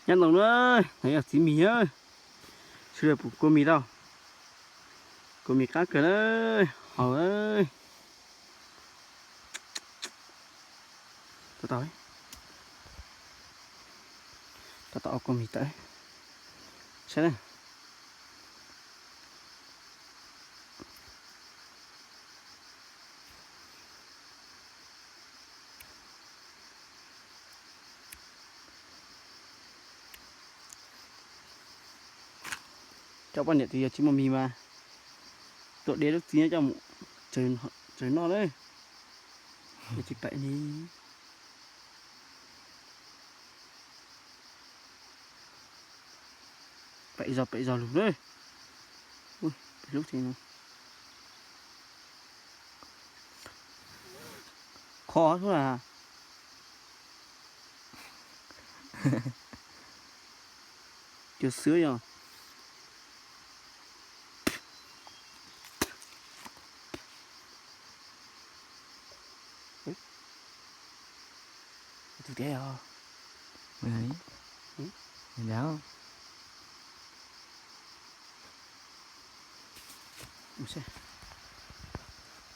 Nyob ntawm no, yog txiv mis na, sawv daws pum kua mis tau, kua mis qab kawg na, haus na. Tab tom, tab tom ua kua mis tawm, saib na. Coj poj niam tus yog tsis muaj mis mas tuaj de lub txiv nyob coj mus tsaws noj na, yog tsis pem ni. Pem zog pem zog lug na. Ub, pem lub tsev no. Kho xwb na. Cua xwb yog. Tus tiag yog. Mus saib.